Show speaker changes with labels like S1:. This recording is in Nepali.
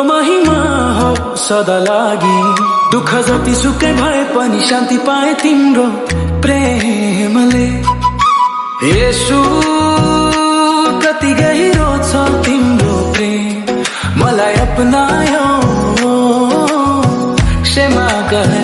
S1: महिमा हो सदा लागि। दुःख जति सुकै भए पनि शान्ति पाए तिम्रो प्रेमले। येशू कति गहिरो छ तिम्रो प्रेम, मलाई अपनायो क्षमा गर।